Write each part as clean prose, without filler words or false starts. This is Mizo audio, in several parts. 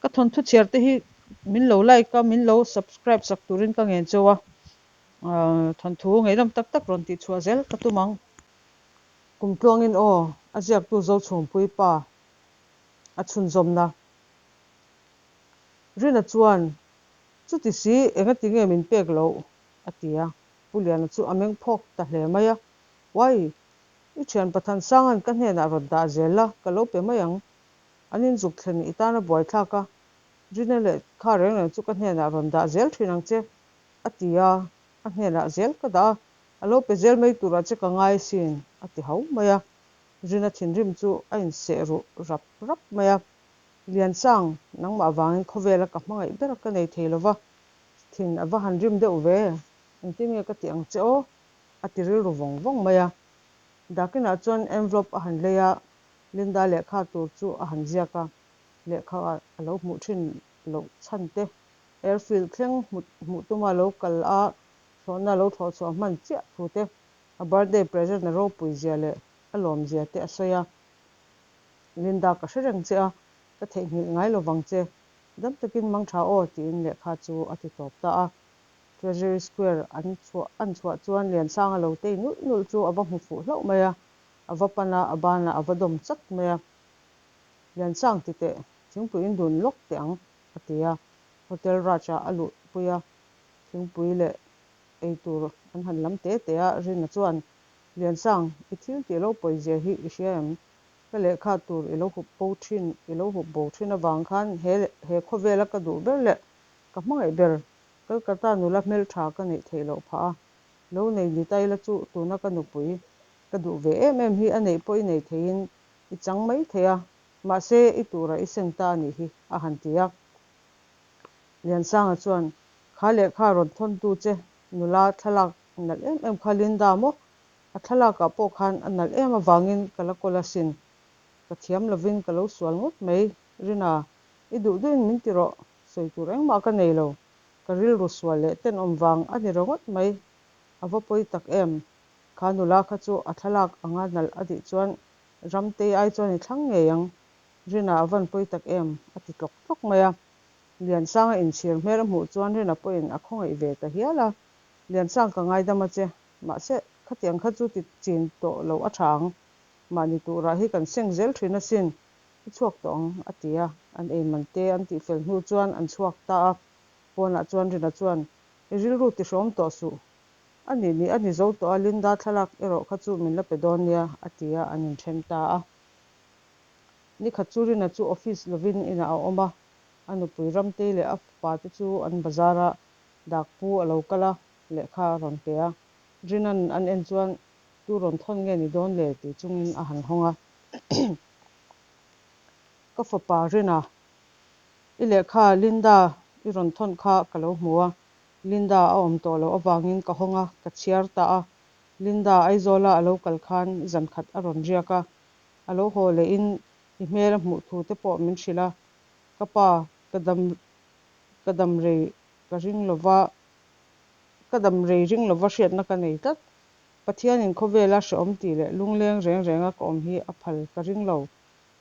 Ka thawnthu chhiar te hi min lo like a, min lo subscribe sak turin ka ngen cheu a, thawnthu ngeihnawm tak tak rawn tih chhuah zel ka tum ang. Kum tluangin aw, a ziaktu Zochhungpui pa a chhunzawmna. Rina chuan, Chuti si, engati nge min pek loh? a ti a. Pu Liana chu a meng phawk ta hle mai a, Uai, i thian Pathansanga'n ka hnenah rawn dah zel la, ka lo pe mai ang. An inzuk thlen i tan a buaithlak a, Rina leh kha reng reng chu ka hnenah rawn dah zel thin ang che, a ti a, a hnenah zel ka dah a, a lo pe zel mai turah che ka ngai asin, a ti hau mai a. Rina thinrim chu a inseh ruh rap rap mai a, Liansang, nangmah vangin khawvela ka hmangaih ber ka nei thei lova, thin a va han rim deuh ve, engtin nge ka tih ang che aw? a ti rilru vawng vawng mai a. Dakinah chuan envelope a han lei a, Linda lehkha tur chu a han ziak a, lehkha a lo hmuh thin loh chhan te, airfield thleng hmuh tuma lo kal a, thlawhna lo thlawh chhuah hman chiah thu te, a birthday present a ropui zia leh a lawm zia te a sawi a. Linda ka hre reng che a, ka theihnghilh ngai lo vang che, dam takin mang tha aw tiin lehkha chu a ti tawp ta a. Treasury Square an chhuah an chhuah chuan Liansanga lo tei nulh nulh chu a va hmu fuh hlauh mai a, a va pan a, a banah a va dawm chat mai a. Liansang ti teh, thingpui in dun lawk teh ang, a ti a. Hotel Raj-ah a luhpui a, thingpui leh ei tur an han lam te te a, Rina chuan, Liansang, i thil tih lo pawi zia hi i hria em? Ka lehkha tur i lo hup bo thin, i lo hup bo thin avang khan he he khawvela ka duh ber leh ka hmangaih ber Kolkata nula hmeltha ka neih theih loh phah a, lo nei ni ta ila chu tuna ka nupui ka duh ve em em hi a neih pawh i nei theiin i chang mai thei a, mahse i tura i seng ta a nih hi, a han ti a. Liansanga chuan, Kha lehkha rawn thawntu che nula thlalak nalh em em kha Linda maw? A thlalakah pawh khan a nalh em avangin ka la kawl asin. Ka thiam lovin ka lo sual ngawt mai, Rina, i duh duhin min ti rawh, sawi tur engmah ka nei lo. Ka rilru sual leh tenawm vang a ni ringawt mai, a va pawi tak em. Kha nula kha chu a thlalak anga nalh a tih chuan Ramtei ai chuan i thlang ngei ang, Rina a van pawi tak em, a ti tlawk tlawk mai a. Liansanga inchhir hmel a hmuh chuan Rina pawhin a khawngaih ve ta hial a, Liansang ka ngaidam a che, mahse khatiang kha chu ti chin tawh lo a tha ang, mahni turah hi kan seng zel thin asin, i chhuak tawh ang, a ti a. An eiman te an tihfel hnu chuan an chhuak ta a, pawnah chuan Rina chuan, I rilru ti hrawm tawh suh, A nih nih a ni zo tawh a, Linda thlalak erawh kha chu min la pe dawn nia, a ti a, an inthen ta a. Nikhat chu Rina chu office lovin inah a awm a, a nupui Ramtei leh a fapa te chu an bazar a, Dakpu a lo kal a, lehkha a rawn pe a. Rina'n an en chuan tu rawn thawn nge ni dawn le ti chungin a han hawng a. Ka fapa Rina, i lehkha Linda i rawn thawn kha ka lo hmu a, Linda a awm tawh loh avangin ka hawng a, ka chhiar ta a. Linda Aizawla a lo kal khan zan khat a rawn riak a, a lo haw lehin i hmel a hmuh thu te pawh min hrilh a. Ka pa, ka dam ka dam rei ka ring lova, ka dam rei ring lova hriatna ka nei tlat. Pathianin khawvela hrehawm tih leh lungleng reng renga ka awm hi a phal ka ring lo.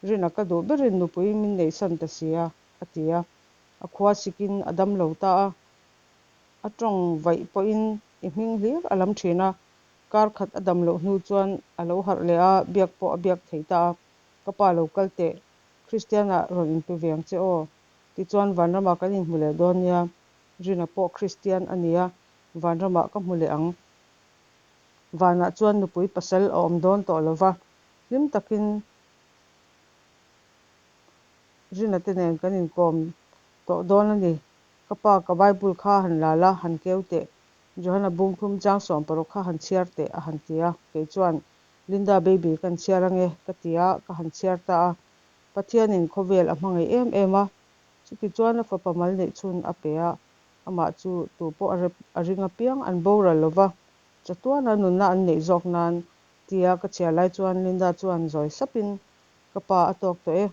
Rina ka duh berin nupui min neihsan ta si a, a ti a. A khua sikin a dam lo ta a, a tawng vaih pawhin i hming hlir a lam thin a, kar khat a dam loh hnu chuan a lo harh leh a, biak pawh a biak thei ta a, ka pa lo kal teh, Kristian-ah rawn inpe ve ang che aw, tichuan Vanramah kan inhmu leh dawn nia, Rina pawh Kristian a nia, Vanramah ka hmu leh ang. Vanah chuan nupui pasal a awm dawn tawh lo va, hlim takin Rina te nen kan inkawm tawh dawn a ni. Ka pa, ka Bible kha han la la, han keu teh. Johana bungthum chang 16 kha han chhiar teh, a han ti a. Kei chuan, Linda baby kan chhiar ange, ka ti a, ka han chhiar ta a. Pathianin khawvel a hmangaih em em a, chuti chuan a fapa mal neih chhun a pe a, amah chu tu pawh a rep a ring apiang an boral lo va, chatuana nunna an neih zawk nan, tia ka chhiar lai chuan Linda chuan zawi sapin, Ka pa a tawk tawh e,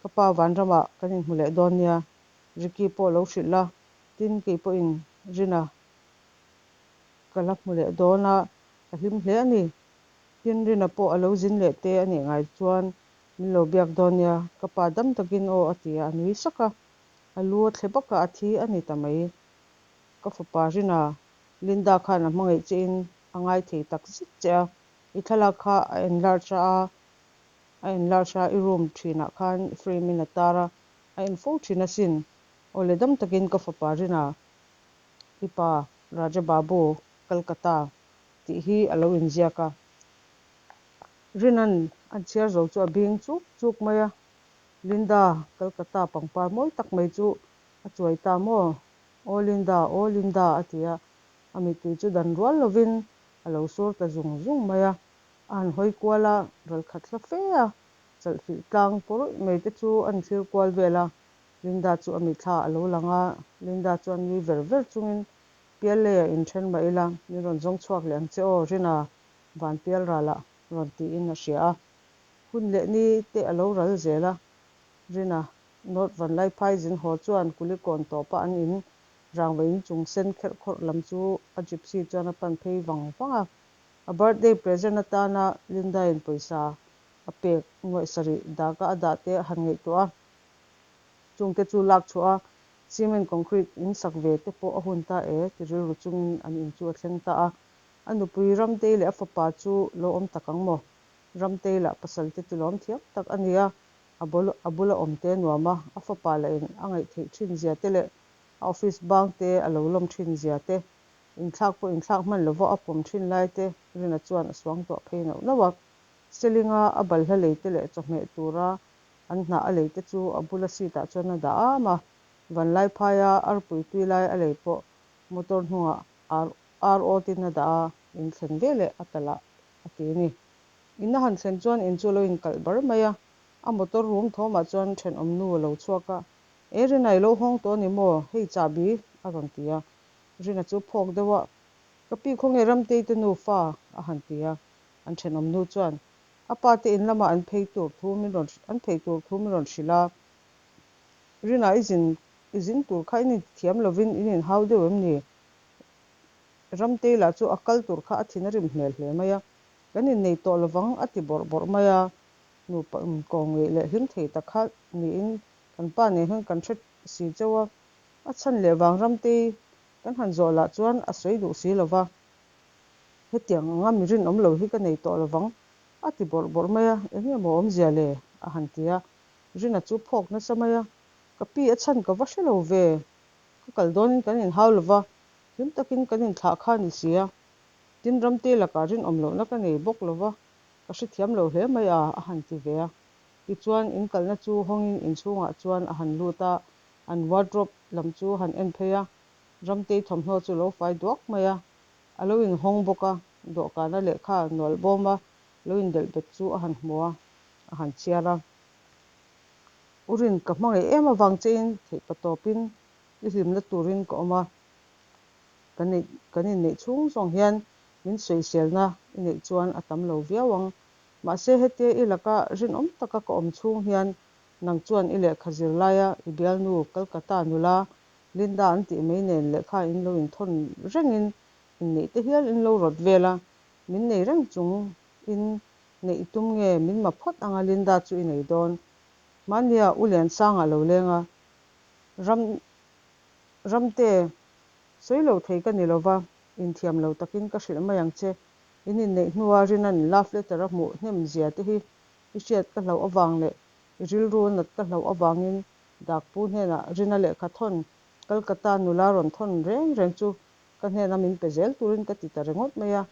ka pa Vanramah kan inhmu leh dawn nia, Ricky pawh lo hrilh la, tin kei pawhin Rina ka la hmu leh dawn a, ka hlim hle a ni. Tin Rina pawh a lo zin leh te a nih ngai chuan min lo biak dawn nia, ka pa dam takin aw a ti a, a nui sak a. A lu a thle bak a, a thi a ni ta mai. Ka fapa Rina, Linda khan a hmangaih che in a ngai thei tak zet che a, i thlalak kha a enlarge a, a enlarge a, i room thinah khan frame in a tar a, a en fo thin asin. Aw le dam takin ka fapa Rina, i pa Raja Babu, Calcutta tih hi a lo inziak a. Rina'n an chhiar zo chu a bing chuk chuk mai a, Linda, Calcutta pangpar mawi tak mai chu a chuai ta maw? Aw Linda, aw Linda a ti a, a mittui chu dan rual lovin a lo sur ta zung zung mai a. A han hawi kual a, ral khat hla fe a, chalhfilh tlang pawrawih mai te chu a inthlir kual vel a. Linda chu a mitthla a lo lang a, Linda chuan nui ver ver chungin, Pialleia inthen mah ila, min rawn zawng chhuak leh ang che aw, Rina, van pial ralah rawn tiin a hria a. Hun leh ni te a lo ral zel a, Rina, North Vanlaiphai zin haw chuan Kulikawn tawpa an in rangva in chung sen kherh khawrh lam chu a gypsy chuan a pan phei vang vang a. A birthday present atana Linda-in pawisa a pek nuaih sarih daka a dah te a han ngaihtuah a. Chungte chu lak chhuah a, cement concrete in sak ve te pawh a hun ta e ti rilru chungin an in chu a thleng ta a. A nupui Ramtei leh a fapa chu lo awm tak ang maw? Ramtei lah pasal te tilawm thiam tak a ni a, a bul a bula awm te a nuam a, a fapa lah in a ngaih theih thin zia te leh a office bang te a lo lawm thin zia te, inthlak pawh inthlak hman lova a pawm thin lai te Rina chuan a suangtuah phei nauh nauh a. Selinga a balhla lei te leh chawhmeh tura an hnah a lei te chu a bula seat ah chuan a dah am a, Vanlaiphaia arpui tui lai a lei pawh motor hnungah ar ar awtin a dah a, in thlen veleh a talh ah a ti a ni. In a han thlen chuan in chu a lo inkalh bar mai a, a motor room thawmah chuan thenawm nu a lo chhuak a, E Rina i lo hawng tawh a ni maw? Hei chahbi a rawn ti a. Rina chu phawk deuh a, Ka pi khawnge Ramtei te nufa? a han ti a. An thenawm nu chuan a pa te in lamah an phei tur thu min rawn an phei tur thu min rawn hrilh a. Rina i zin i zin tur kha in intithiam lovin in inhau deuh em ni? Ramtei lah chu a kal tur kha a thin a rim hmel hle mai a, kan innei tawh lovang a ti bawrh bawrh mai a, nupa inkawngei leh hlim thei tak kha niin kan pa nen hian kan hre si chauh a, a chhan leh vang Ramtei kan han zawh lah chuan a sawi duh si lova, hetiang anga mi rinawm lo hi ka nei tawh lovang a ti bawrh bawrh mai a, eng nge maw awmzia le? a han ti a, Rina chu phawk nasa mai a, ka pi a chhan ka va hre lo ve, ka kal dawnin kan inhau lova, Hlim takin kan inthlah kha a ni si a, tin Ramte lakah rinawm lohna ka nei bawk lo va, ka hrethiam lo hle mai a, a han ti ve a. Tichuan, in kalna chu hawngin inchhungah chuan a han lut a, an wardrobe lam chu a han en phei a, Ramtei thawmhnaw chu lo fai duak mai a, a lo inhawng bawk a, dawhkana lehkha nual bawma lo indelh bet chu a han hmu a, a han chhiar a. U Rin, ka hmangaih em avang chein theihpatawpin i hlimna turin ka awm a, kan neih kan inneih chhung zawng hian min sawiselna i neih chuan a tam lo viau ang. Mahse hetia i laka rinawm taka ka awm chhung hian nang chuan i lehkha zir laia i bialnu Calcutta nula Linda an tih mai nen lehkha in lo inthawn rengin inneih te hial in lo rawt vel a, min nei reng chung in neih i tum nge min ma phawt anga Linda chu i nei dawn. Hmania U Liansanga lo leng a, Ram Ramte, sawi lo thei ka ni lova, inthiam lo takin ka hrilh mai ang che. In inneih hnua Rina'n love letter a hmuh hnem zia te hi i hriat ka hlauh avang leh i rilru nat ka hlauh avangin Dakpu hnenah Rina lehkha thawn Calcutta nula rawn thawn reng reng chu ka hnena min pe zel turin ka ti ta ringawt mai a.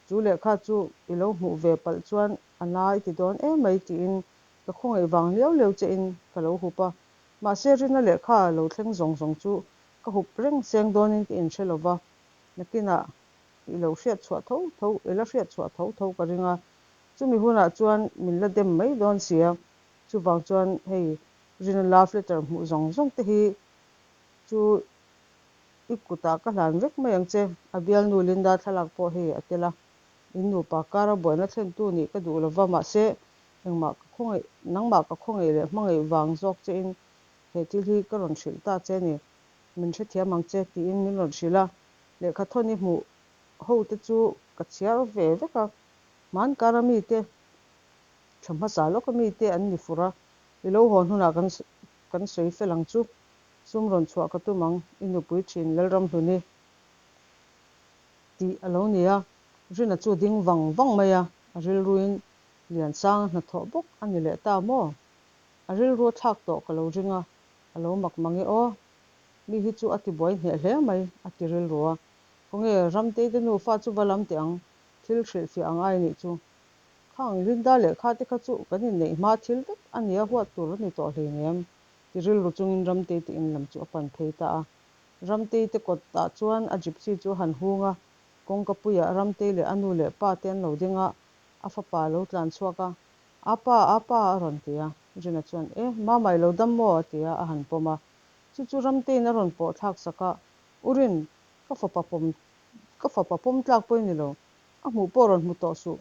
Chu lehkha chu i lo hmuh ve palh chuan a na i ti dawn emai tiin ka khawngaih vang liau liau chein ka lo hup a. Mahse Rina lehkha lo thleng zawng zawng chu ka hup reng seng dawnin ka inhre lo va, nakinah i lo hriat chhuah tho tho, i la hriat chhuah tho tho ka ring a, chumi hunah chuan min la dem mai dawn sia, chuvang chuan hei Rina love letter hmuh zawng zawng te hi chu i kutah ka hlan vek mai ang che, a bialnu Linda thlalak pawh hei a tel a, in nupa kara buaina thlentu nih ka duh lo va, mahse Engmah ka khawngaih, nangmah ka khawngaih leh hmangaih vang zawk chein he thil hi ka rawn hrilh ta che a ni. Min hrethiam ang che tiin min rawn hrilh a, lehkha thawn i hmuh ho te chu ka chhiar ve vek a, hmankara mite, tha hmasa lawka mite an ni fur a, i lo hawn hunah kan kan sawi fel ang chu. Sum rawn chhuah ka tum ang, i nupui thin Lalramhluni tih a lo ni a. Rina chu ding vang vang mai a, a rilruin Liansanga hnathawh bawk a ni leh ta maw? A rilru a thlak tawh ka lo ring a, a lo mak mang e aw. Mi hi chu a tibuai hneh hle mai, a ti rilru a. Khawnge, Ramtei te nufa chu va lam teh ang, thil hrilhfiah ang ai nih chu. Khang Linda lehkha te kha chu kan inneih hma thil vek a nia huat tur a ni tawh hleinem, ti rilru chungin Ramtei te in lam chu a pan phei ta a. Ramtei te kawtah chuan a gypsy chu a han hung a, kawngka puiah Ramtei leh a nu leh pa te an lo ding a, a fapa a lo tlan chhuak a, Apa, apa a rawn ti a. Rina chuan, E, Mama i lo dam maw? a ti a, a han pawm a. Chu chu Ramteiin a rawn pawh thlak sak a, U Rin, ka fapa pawm, ka fapa pawm tlak pawh i ni lo. A hmuh pawh rawn hmu tawh suh.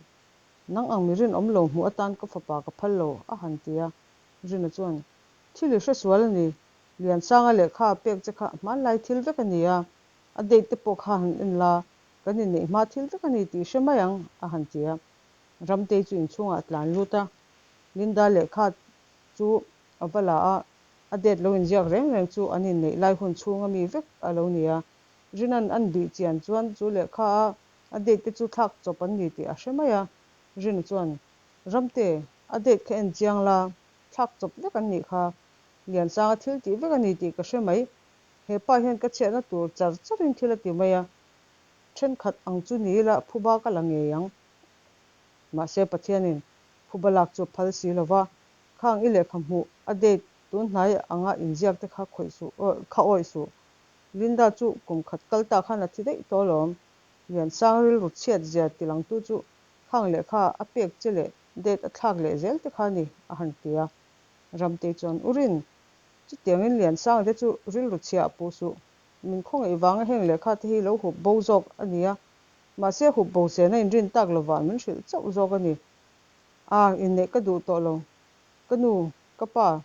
Nang ang mi rinawm lo hmuh atan ka fapa ka phal lo, a han ti a. Rina chuan, Thil i hre sual a ni. Liansanga lehkha a pek che kha hmanlai thil vek a ni a. A date te pawh kha han en la, kan inneih hma thil vek a ni tih hre mai ang, a han ti a. Ramtei chu inchhungah a tlan lut a. Linda lehkha chu a va la a, a date lo inziak reng reng chu an inneih lai hun chhunga mi vek a lo ni a. Rinan an bih chian chuan chu lehkha a A date te chu thlak chawp an ni tih a hre mai a, Rina chuan, Ramte, a date kha en chiang la, thlak chawp vek an nih kha. Liansanga thil tih vek a ni tih ka hre mai. He pa hian ka chhiatna tur char charin thil a ti mai a, thenkhat ang chu ni ila phuba ka la ngei ang. Mahse Pathianin phuba lak chu a phal si lo va, khang i lehkha hmuh a date tun hnai anga inziak te kha khawih suh, kha awih suh. Linda chu kum khat kal ta khan a thi daih tawh alawm. Liansang rilru chhiat zia tilangtu chu khang lehkha a pek che leh date a thlak leh zel te kha a ni, a han ti a. Ramtei chuan, U Rin, chutiangin Liansanga te chu rilru chhia a puh suh. Min khawngaih vanga heng lehkha te hi lo hup bo zawk a ni a, mahse hup bo sena inrin tak lovah min hrilh chauh zawk a ni. A, inneih ka duh tawh lo. Ka nu, ka pa,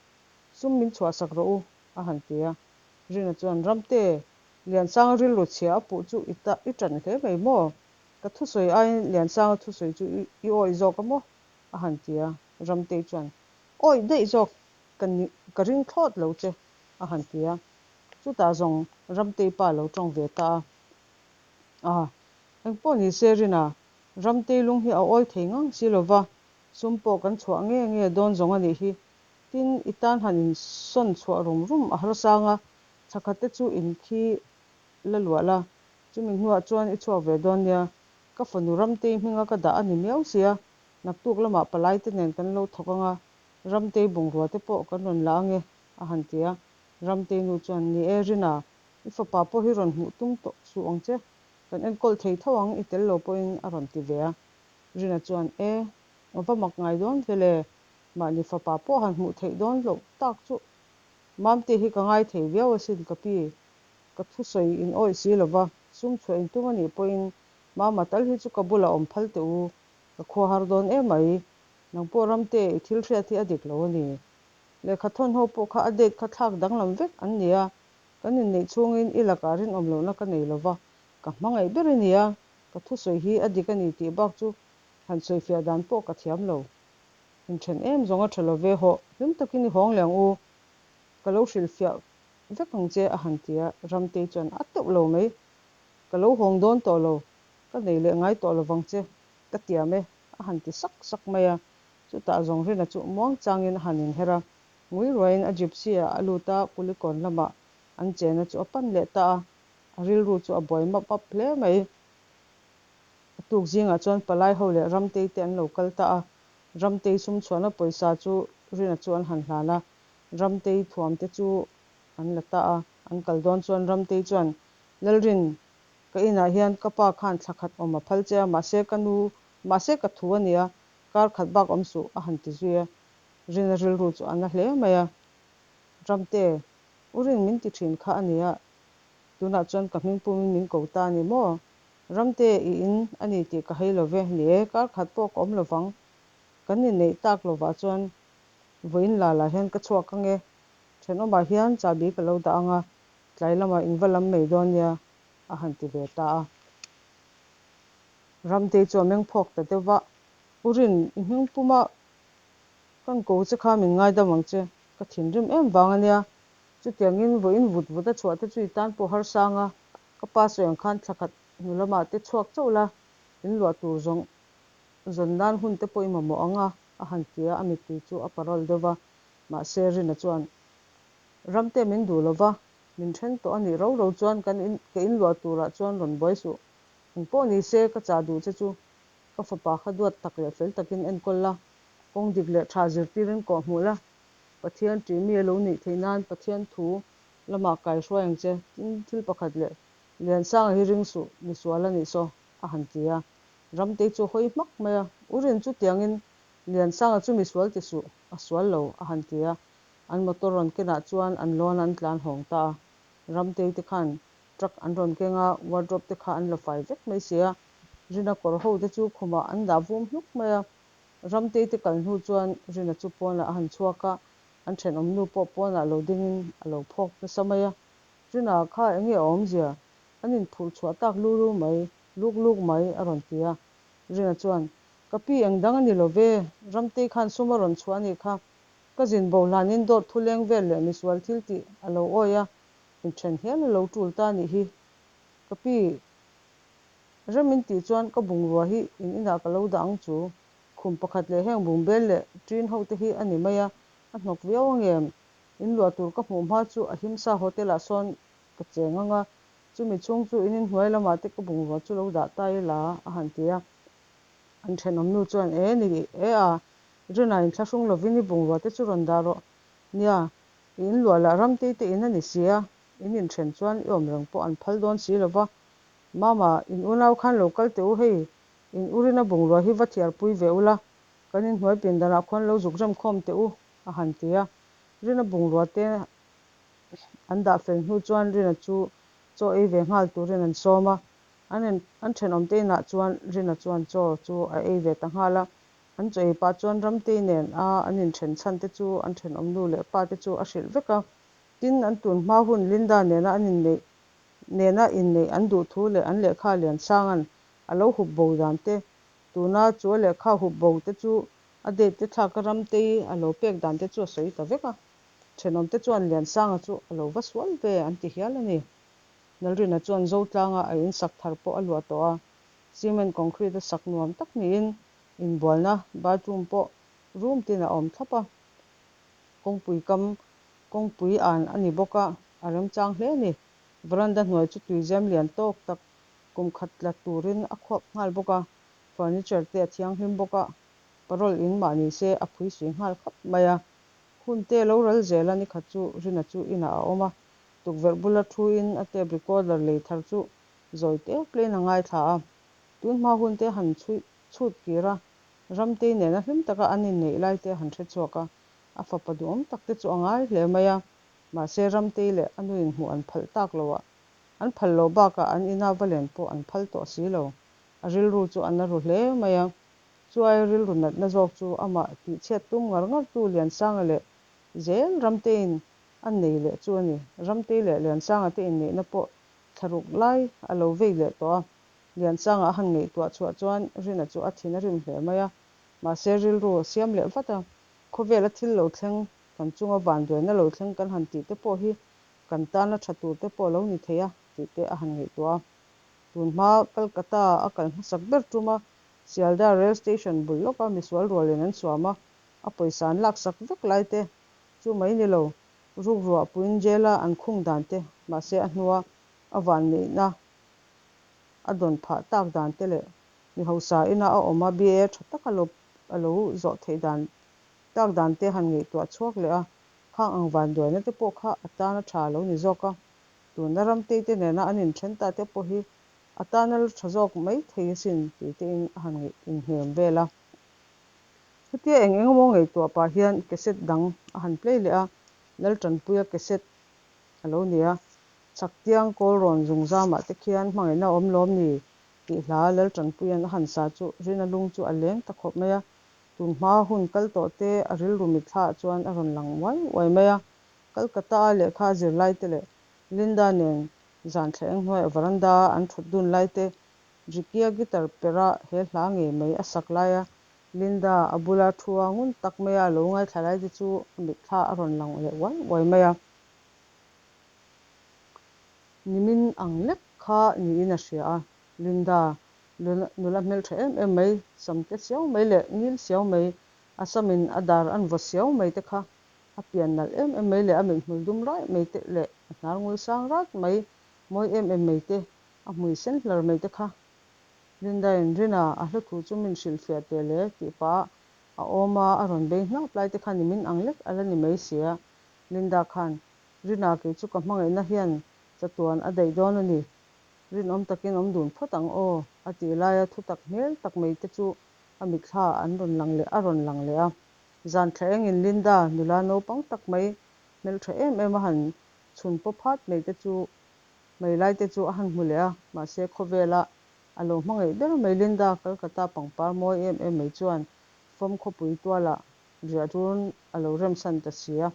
sum min chhuahsak rawh u, a han ti a. Rina chuan, Ramte, Liansanga rilru chhia a puh chu i ta i ṭan hle mai maw? Ka thusawi aiin Liansanga thusawi chu i i awih zawk a maw? a han ti a. Ramtei chuan, Awih daih zawk ka ni ka ring thlawt lo che, a han ti a. Chutah zawng Ramtei pa lo ṭawng ve ta a. A, engpawh ni se Rina, Ramtei lung hi a awi thei ngang si lo va, sum pawh kan chhuah nge nge dawn zawng a nih hi. Tin, i tan han insawn chhuah rum rum a harsang a, Thla te chu in khi la luah la, chumi hnuah chuan i chhuak ve dawn nia. Ka fanu Ramtei hminga ka dah a ni miau sia, naktuk lamah palai te nen kan lo thawk anga, Ramtei bungrua te pawh kan rawn la ange, a han ti a. Ramtei nu chuan, Ni e Rina, i fapa pawh hi rawn hmuh tum tawh suh ang che, kan enkawl thei tho ang i tel lo pawhin a rawn ti ve a. Rina chuan, E, a va mak ngai dawn ve le, mahni fapa pawh han hmuh theih dawn loh tak chu Mamte hi ka ngai thei viau asin ka pi. Ka thusawi in awih si lova, sum chhuah in tum anih pawhin Mama tal hi chu ka bulah awm phal teh u, ka khua har dawn emai. Nang pawh Ramte, i thil hriat hi a dik lo a ni. Lehkha thawn ho pawh kha a date kha thlak danglam vek an ni a, kan inneih chhungin i lakah rinawm lohna ka nei lova, ka hmangaih ber i ni a, ka thusawi hi a dik a ni tih bak chu han sawifiah dan pawh ka thiam lo. Inthen em zawng a tha lo ve hawh, hlim takin i hawng leh ang u, ka lo hrilhfiah vek ang che a han ti a, Ramtei chuan a teuh lo mai, ka lo hawng dawn tawh lo, ka nei leh ngai tawh lovang che, ka tiam e a han ti sak sak mai a, chutah zawng Rina chu muang changin a han inher a, ngui ruaiin a gypsy ah a lut a, Kulikawn lamah an chena chu a pan leh ta a, a rilru chu a buai map map hle mai. A tuk zingah chuan palai ho leh Ramtei te an lo kal ta a, Ramtei sum chhuahna pawisa chu Rina chu an han hlan a, Ramtei thuam te chu an la ta a. An kal dawn chuan Ramtei chuan, Lalrin, ka inah hian ka pa khan thla khat awm a phal che a, mahse ka nu, mahse ka thu a nia, kar khat bak awm suh, a han ti zui a. Rina rilru chu a na hle mai a. Ramte, u Rin min ti thin kha a nia, tunah chuan ka hming pumin min ko ta a ni maw? Ramte i in a ni tih ka hei lo ve, ni e, kar khat pawh ka awm lovang. Kan inneih tak lovah chuan vawiin la lah hian ka chhuak ang e. Thenawmah hian chahbi ka lo dah ang a, tlai lamah in va lam mai dawn nia, a han ti ve ta a. Ramtei chu a meng phawk ta deuh va, U Rin, i hming puma kan ko che kha min ngaidam ang che, ka thinrim em vang a nia. Chutiangin vawiin vut vut a chhuah te chu i tan pawh harsa ang a, ka pa sawi ang khan thla khat hnu lamah te chhuak chauh la, in luah tur zawng zawn nan hun te pawh i mamawh ang a, a han ti a, a mittui chu a parawl deuh va. Mahse, Rina chuan, Ramte min duh lo va, min then tawh a nih ro ro chuan kan in ka in luah turah chuan rawn buai suh. Eng pawh ni se, ka chah duh che chu ka fapa kha duat tak leh fel takin enkawl la, kawng dik leh tha zirtirin kawh hmuh la, Pathian ṭih mi a lo nih theih nan Pathian thu lamah kai hruai ang che. Tin, thil pakhat leh Liansanga hi ring suh, misual a nih saw, a han ti a. Ramtei chu a hawi hmak mai a, U Rin chutiangin Liansanga chu misual ti suh, a sual lo, a han ti a. An motor rawn kenah chuan an lawn an tlan hawng ta a. Ramtei te khan truck an rawn keng a, wardrobe te kha an la fai vek mai si a. Rina kawr ho te chu khumah an dah vum hluk mai a. Ramtei te kal hnu chuan Rina chu pawnah a han chhuak a, an thenawm nu pawh pawnah lo dingin a lo phawk nasa mai a. Rina kha enge a awmzia? An inphurh chhuah tak lu lu mai, luk luk mai a rawn ti a. Rina chuan, Ka pi eng dang a ni lo ve, Ramtei khan sum a rawn chhuah a nih kha. Ka zin bo hlanin dawt thu leng vel leh misual thil tih a lo awi a, inthen hial a lo tul ta a nih hi. Ka pi, rem in tih chuan ka bungrua hi in inah ka lo dah ang chu. Khum pakhat leh heng bungbel leh ṭin ho te hi a ni mai a, a hnawk viau ang em? In luah tur ka hmuh hma chu Ahimsa Hotel ah sawn ka cheng ang a, chumi chhung chu in inhnuai lamah te ka bungrua chu lo dah ta ila a han ti a. An thenawm nu chuan, E ni e a, Rina inthlahrung lovin i bungrua te chu rawn dah rawh. Nia, i in luah lah Ramtei te in a ni si a, in inthen chuan i awm reng pawh an phal dawn si lo va. Mama, in unau khan lo kal teh u hei, in u Rina bungrua hi va thiarpui ve ula, kan inhnuai pindanah khuan lo zuk remkhawm teh u, a han ti a. Rina bungrua te an dah fel hnu chuan Rina chu chaw ei ve nghal turin an sawm a. An in an thenawmte inah chuan Rina chuan chaw chu a ei ve ta nghal a. An chaw ei pah chuan Ramtei nen a an inthen chhan te chu an thenawm nu leh pa te chu a hrilh vek a. Tin, an tun hma hun Linda nena an inneih nena inneih an duh thu leh an lehkha Liansanga'n a lo hup bo dan te, tuna chu a lehkha hup bo te chu a date te thlaka Ramtei a lo pek dan te chu a sawi ta vek a. Thenawmte chuan Liansanga chu a lo va sual ve an ti hial a ni. Nalrina chuan Zotlanga a in sak thar pawh a luah tawh a, cement concrete a sak nuam tak niin inbualna bathroom pawh room tin a awm thlap a, kawngpui kam kawngpui an a ni bawk a, a remchang hle a ni. Veranda hnuai chu tuizem lian tawk tak kum khat tla turin a khuap nghal bawk a, furniture te a thianghlim bawk a, parole in mah ni se a phui sui nghal khap mai a. Hun te lo ral zel a, nikhat chu Rina chu inah a awm a, Tukverh bula thuin a tape recorder lei thar chu zawi tep pleiin a ngaithla a. Tun hma hun te han chhui chhut kir a, Ramtei nena hlim taka an inneih lai te han hre chhuak a, a fapa duhawm tak te chu a ngai hle mai a. Mahse Ramtei leh a nuin hmuh an phal tak lo a, an phal loh bakah an ina va len pawh an phal tawh si lo. A rilru chu a na ru hle mai a. Chu aia rilru natna zawk chu amah tihchhiat tum ngar ngar tu Liansanga leh zel Ramteiin a nei leh chu a ni. Ramtei leh Liansanga te inneihna pawh thla ruk lai a lo vei leh tawh a. Liansanga a han ngaihtuah chhuah chuan Rina chu a thin a rim hle mai a, mahse rilru a siam leh vat a. Khawvela thil lo thleng, kan chunga vanduaina lo thleng kan han tih te pawh hi kan tana tha tur te pawh lo ni thei a tih te a han ngaihtuah a. Tun hma Calcutta a kal hmasak ber tuma Sialda Rail Station bul lawka misual rualin an suam a, a pawisa an laksak vek lai te Chu mai ni lo, rukruah puiin jail-a an khung dan te, mahse a hnua a vanneihna a dawn phah tak dan te leh mi hausa ina a awm a BA tha taka lo a lo zawh theih dan tak dan te han ngaihtuah chhuak leh a, khang ang vanduaina te pawh kha a tana tha a lo ni zawk a, tuna Ramtei te nena an inthen ta te pawh hi a tana la tha zawk mai thei asin tih te in a han ngaih inhnem vel a. Hetia eng eng emaw ngaihtuah pah hian cassette dang a han play leh a, Laltanpuia cassette a lo ni a, Chhaktiang Kawlrawn zungzamah te khian hmangaihna a awm lawm ni tih hla Laltanpuia'n a han sa chu Rina lung chu a leng ta khawp mai a, tun hma hun kal tawh te a rilru mitthla ah chuan a rawn lang uai uai mai a, Calcutta-a lehkha a zir lai te leh Linda nen zan thla eng hnuaiah veranda-a an thut dun lai te Ricky-a guitar perh a he hla ngei mai a sak laia Linda a bula thu a ngun tak maia a lo ngaithla lai te chu a mitthla a rawn lang leh uai uai mai a. Nimin ang lek kha niin a hria a, Linda, nula hmeltha em em mai, sam te siau mai leh ngil siau mai, a samin a dar an vaw siau mai te kha, a pian nalh em em mai leh a mithmul dum raih mai te leh a hnar ngul sang rat mai, mawi em em mai te, a hmui sen hlar mai te kha. Linda-in, Rina, a hla thu chu min hrilhfiah teh le, tih pah a a awm a, a rawn bei hnap lai te kha nimin ang lek a la ni mai sia. Linda khan, Rina, kei chu ka hmangaihna hian chatuan a daih dawn a ni. Rinawm takin awm dun phawt ang aw, a tih laia thutak hmel tak mai te chu a mitthla an rawn lang leh a rawn lang leh a. Zan thla engin Linda, nula naupang tak mai, hmeltha em em a han chhun paw phat mai te chu mai lai te chu a han hmu leh a, mahse khawvela a lo hmangaih ber mai Linda Calcutta pangpar mawi em em mai chuan fawm khawpui tualah riah run a lo remsan ta si a.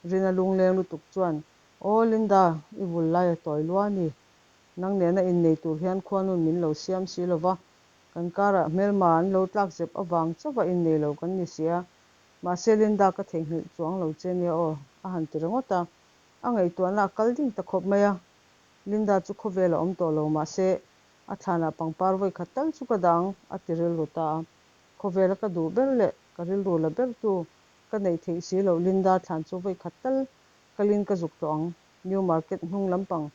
Rina lungleng lutuk chuan, Aw Linda, i vul lai a tawi lua a ni. Nang nena innei tur hian khuanun min lo siam si lo va, kan karah hmelma an lo tlak zep avang chauha innei lo kan ni si a. Mahse Linda ka theihnghilh chuang lo che nia aw, a han ti ringawt a. A ngaihtuahna a kal ding ta khawp mai a. Linda chu khawvel a awm tawh lo mahse a thlanah pangpar vawi khat tal chu ka dah ang, a ti rilru ta a. Khawvela ka duh ber leh ka rilru la bertu ka neih theih si loh Linda thlan chu vawi khat tal kalin ka zuk tawh ang. New Market hnung lampang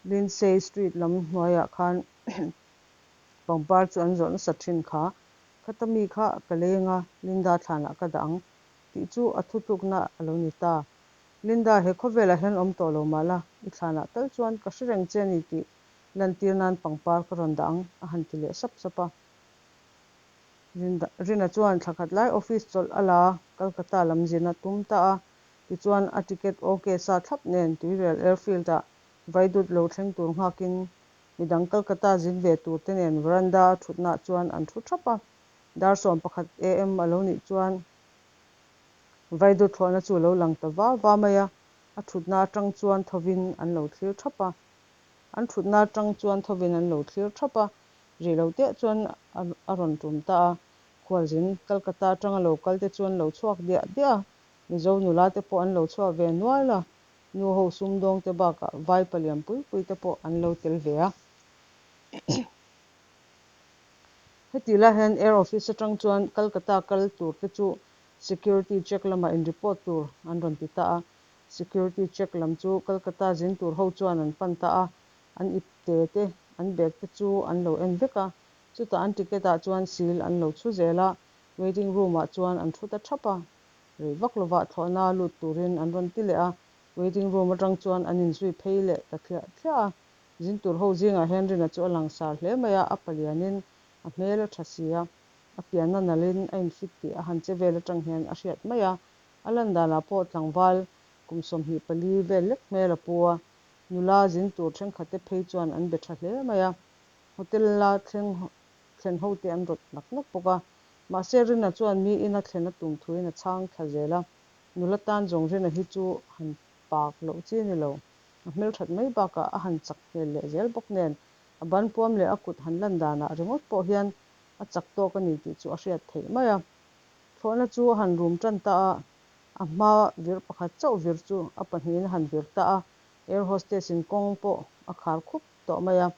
Lindsay Street lam hnuaiah khan pangpar chu an zawrh nasa thin kha. Khata mi kha ka lei anga Linda thlanah ka dah ang tih chu a thutlukna a lo ni ta. Linda, he khawvelah hian awm tawh lo mah la, i thlanah tal chuan ka hre reng che a ni tih lantir nan pangpar ka rawn dah ang, a han ti leh sap sap a. Linda, Rina chuan thla khat lai office chawlh a la a, Calcutta lam zin a tum ta a. Tichuan, a ticket OK sa thlap nen Tuirial Airfield-ah vaidut lo thleng tur nghakin midang Calcutta zin ve tur te nen veranda a thutnaah chuan an thu thap a. Dar 11 am a lo nih chuan Vaidut thlawhna chu a lo lang ta va va mai a, a thutna atang chuan thovin an lo thlir thap a. An thutna atang chuan thovin an lo thlir thap a, rih lo teh chuan a rawn tum ta a. Khualzin Calcutta atanga lo kal te chu an lo chhuak diah diah a, Mizo nula te pawh an lo chhuak ve nual a, nu ho sumdawng te bakah vai palian pui pui te pawh an lo tel ve a. Heti lai hian Air Office atang chuan Calcutta kal tur te chu Security check lamah in report tur an rawn ti ta a. Security check lam chu Calcutta zin tur ho chuan an pan ta a, an ipte te, an bag te chu an lo en vek a. Chutah an ticket ah chuan seal an lo chhu zel a, waiting room ah chuan an thu ta thap a. Rei vak lovah thlawhna lut turin an rawn ti leh a, waiting room atang chuan an inzui phei leh ta thliah thliah a. Zin tur ho zingah hian Rina chu a langsar hle mai a, a palianin a hmel a tha si a, a pianna nalhin a infit tih a han che vel atang hian a hriat mai a, a lan danah pawh tlangval kum 24 vel lek hmel a pu a, nula zin tur thenkhatte phei chuan an be tha hle mai a, hotel la thleng thlen hote an rawt nak nak bawk a, mahse Rina chuan mi ina thlen a tum thuin a chhang thla zel a, nula tan zawng Rina hi chu han pak loh chi a ni lo. A hmelthat mai bakah a han chak hmel leh zel bawk nen, a ban puam leh a kut han lan danah ringawt pawh hian a chak tawk a ni tih chu a hriat theih mai a. Thlawhna chu a han rum tan ta a, a hma vir pakhat chauh vir chu a pahnihin a han vir ta a, air hostess in kawng pawh a khar khup tawh mai a.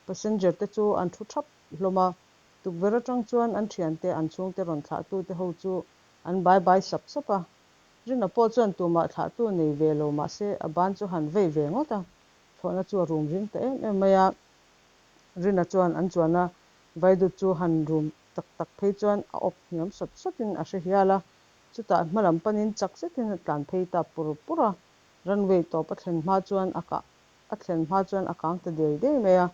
Passenger te chu an thu thap hlawm a, tukverh atang chuan an thiante an chhungte rawn thlahtute ho chu an bai bai sap sap a. Rina pawh chuan tumah thlahtu nei ve lo mahse a ban chu han vei ve ngawt a, thlawhna chu a rum ring ta em em mai a. Rina chuan an chuana vaidut chu han rum tak tak phei chuan a awp hniam sawt sawtin a hre hial a, chutah hma lam panin chak zetin a tlan phei ta pur pur a, runway tawp a thlen hma chuan a kah a thlen hma chuan a kang ta dei dei mai a.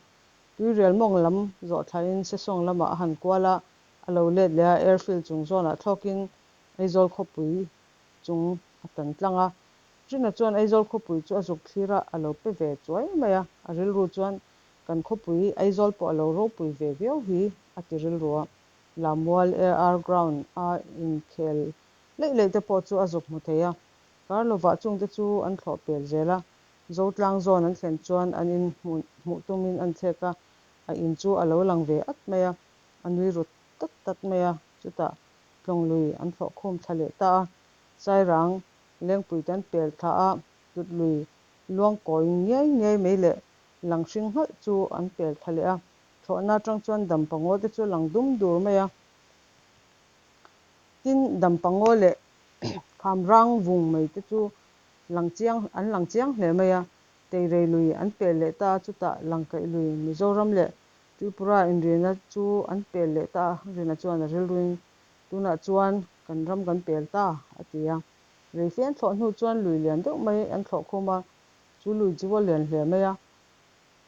Tuirial mawng lam zawh thlain Sesawng lamah a han kual a, a lo let leh a, airfield chung zawnah thlawkin Aizawl khawpui chung a tan tlang a. Rina chuan Aizawl khawpui chu a zuk thlir a, a lo pe ve chuai mai a. A rilru chuan, Kan khawpui Aizawl pawh a lo ropui ve viau hi, a ti rilru a. Lamual AR ground a inkhel leih leih te pawh chu a zuk hmu thei a. Kar lovah chungte chu an thlawh pel zel a. Zotlang zawn an thlen chuan an in hmuh tumin an thlek a, a in chu a lo lang ve at mai a, a nui ru tat tat mai a. Chutah Tlawng lui an thlawh khum thla leh ta a, Sairang lengpui te an pel thla a, tut lui luang kawi ngiai ngiai mai leh Lang hring nghalh chu an pel thla leh a, thlawhna atang chuan Dampa ngaw te chu a lang dum dur mai a. Tin, Dampa ngaw leh kham rang vung mai te chu lang chiang an lang chiang hle mai a. Teirei lui an pel leh ta a, chutah Langkaih lui Mizoram leh Tripura inrina chu an pel leh ta a, Rina chuan a rilruin tunah chuan kan ram kan pel ta a ti a. Reife an thlawh hnu chuan lui lian deuh mai an thlawh khum a, chu lui chu a lian hle mai a.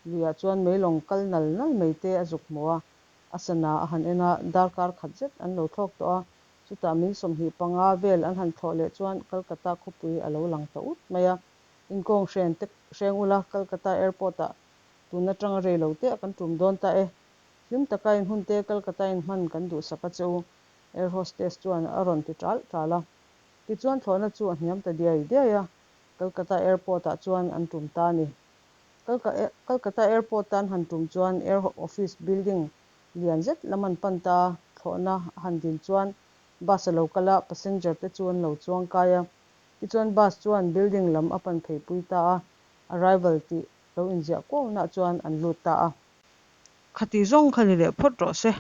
Luiah chuan meilawng kal nal nal mai te a zuk hmu a, a sana a han en a, darkar khat zet an lo thlawk tawh a, chutah min 25 vel an han thlawh leh chuan Calcutta khawpui a lo lang ta ut mai a, inkawng hren te hreng ula Calcutta airport ah tun atanga rei lo te a kan tum dawn ta e, hlim taka in hun te Calcutta in hman kan duhsak a che u, air hostess chuan a rawn ti tal tal a. Tichuan thlawhna chu a hniam ta diai diai a, Calcutta airport ah chuan an tum ta a ni. Calcutta airport tan han tum chuan air office building lian zet lam an pan ta a, thlawhna a han din chuan bus a lo kal a, passenger te chu an lo chuang kai a. Tichuan bus chuan building lam a pan phei pui ta a, arrival tih lo inziah kuau nah chuan an lut ta a. Khati zawng kha ni leh phawt rawh se.